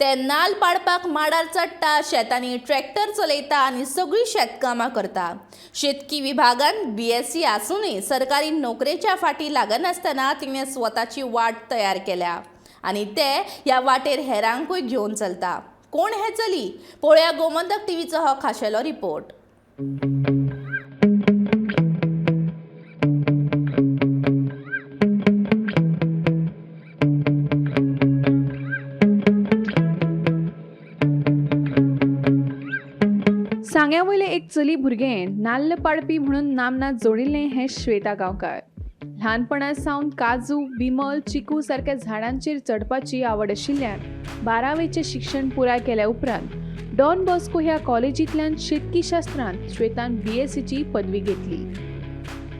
ते नाल पाडपाक माडार चडटा, शेतांनी ट्रॅक्टर चलयता आनी सगळीं शेतकामां करता. शेतकी विभागान BSc आसूनय सरकारी नोकरेच्या फाटी लागनासतना तिणें स्वताची वाट तयार केल्या आनी ते ह्या वाटेर हेरांकूय घेवन चलता. कोण हें चली? पळोवया गोमंतक टीव्हीचो हो खाशेलो रिपोर्ट. सांग्या वयलें एक चली भुरगें नाल्ल पाडपी म्हणून नामना जोडिल्लें हें श्वेता गांवकार. ल्हानपणा सावन काजू, बिमल, चिकू सारक्या झाडांचेर चडपाची आवड आशिल्ल्यान 12वेचें शिक्षण पुराय केल्या उपरांत डॉन बॉस्को ह्या कॉलेजींतल्यान शेतकी शास्त्रांत श्वेतान BScची पदवी घेतली.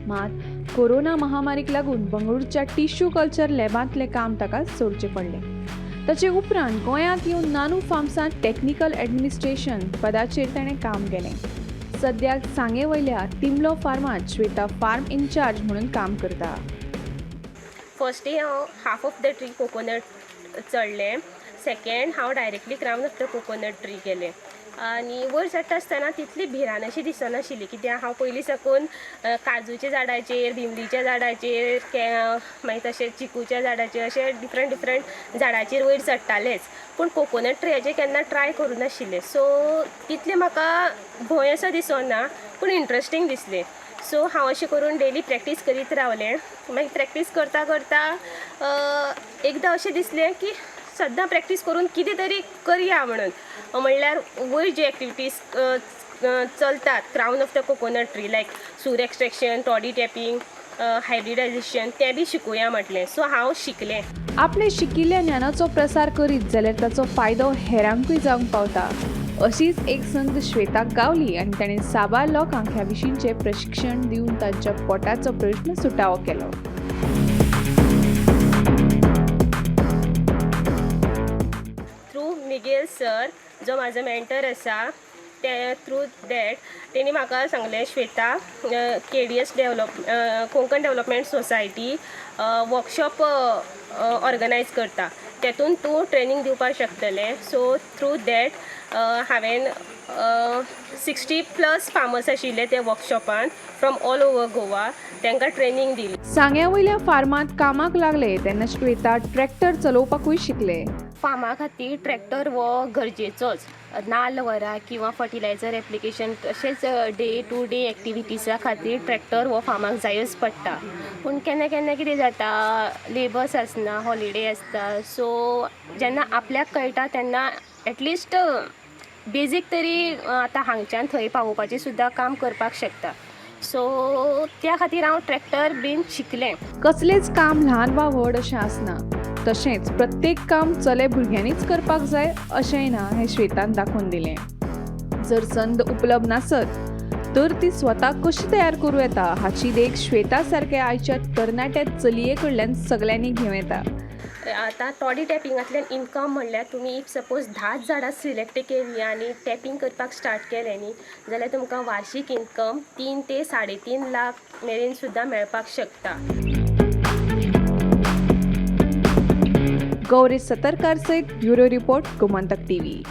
मात कोरोना महामारीक लागून बंगळुरूच्या टिश्यू कल्चर लॅबांतलें काम ताका सोडचें पडलें. ताचे उपरांत गोंयांत येवन नानू फार्म्सांत टॅक्निकल ॲडमिनिस्ट्रेशन पदाचेर ताणें काम केलें. सद्याक सांगे वयल्या तिमलो फार्मांत श्वेता फार्म इन्चार्ज म्हणून काम करता. फर्स्ट डे हांव half of the tree coconut चडलें. सेकेंड हांव directly crown of the coconut tree गेलें आनी वयर चडटा आसतना तितली भिरांत अशी दिसनाशिल्ली, कित्याक हांव पयलीं साकून काजूच्या झाडाचेर, बिमलीच्या झाडाचेर, मागीर तशें चिकूच्या झाडाचेर, अशे डिफरंट डिफरंट झाडाचेर वयर चडटालेच, पूण कोकोनट ट्रियाचेर केन्ना ट्राय करूं नाशिल्लें. सो तितलें म्हाका भंय असो दिसना, पूण इंट्रस्टींग दिसलें. सो हांव अशें करून डेली प्रॅक्टीस करीत रावलें. मागीर प्रॅक्टीस करता करता एकदां अशें दिसलें की सद्दां प्रॅक्टीस करून कितें तरी करया म्हणून, म्हणल्यार वयर जे एक्टिविटीज चलतात crown of the coconut tree like सुर एक्स्ट्रेक्शन, टॉडी टॅपींग, हायब्रिडायजेशन, तें बी शिकूया म्हटलें. सो हांव शिकलें. आपणे शिकिल्ल्या ज्ञानाचो प्रसार करीत जाल्यार ताचो फायदो हेरांकूय जावंक पावता, अशीच एक संद श्वेताक गावली आनी ताणें साबार लोकांक ह्या विशींचें प्रशिक्षण दिवन तांच्या पोटाचो प्रश्न सुटावो केलो. थ्रू मिगेल सर जो म्हाजो मेंटर आसा, ते थ्रू that तेणी म्हाका सांगलें, Shweta KDS develop Konkan development society workshop organise करता, तेतून तूं ट्रेनींग दिवपाक शकतलें. सो थ्रू that हांवें 60+ फार्मर्स आशिल्ले ते वर्कशॉपान फ्रॉम ऑल ओवर गोवा, तांकां ट्रेनींग दिली. सांग्या वयल्या फार्मांत कामाक लागले तेन्ना श्वेता ट्रॅक्टर चलोवपाकूय शिकले. फार्मा खातीर ट्रॅक्टर हो गरजेचोच. नाल्ल व्हरा किंवा फर्टिलायझर एप्लिकेशन, तशेंच डे टू डे एक्टिविटीजा खातीर ट्रॅक्टर हो फार्माक जायच पडटा. पूण केन्ना केन्ना कितें जाता, लेबर्स आसना, हॉलिडे आसता. सो जेन्ना आपल्याक कळटा तेन्ना एटलिस्ट बेजीक तरी आतां हांगच्यान थंय पावोवपाचें सुद्दां काम करपाक शकता. सो त्या खातीर हांव ट्रॅक्टर बीन शिकलें. कसलेंच काम ल्हान वा व्हड अशें आसना, तशेंच प्रत्येक काम चले भुरग्यांनीच करपाक जाय अशेंय ना हें श्वेतान दाखोवन दिलें. जर संद उपलब्ध नासत तर ती स्वता कशी तयार करूं येता हाची देख श्वेता सारक्या आयच्या तरणाट्या चलये कडल्यान सगल्यांनी घेवं येता. आतां टॉडी टॅपिंगांतल्यान इनकम म्हणल्यार तुमी if suppose 10 झाडां सिलेक्ट केली आनी टॅपींग करपाक स्टार्ट केलें न्ही, जाल्यार तुमकां वार्षीक इनकम 3 ते 3.5 लाख मेरेन सुद्दां मेळपाक शकता. गौरी सतरकार सहित ब्युरो रिपोर्ट, गोमंतक टीव्ही.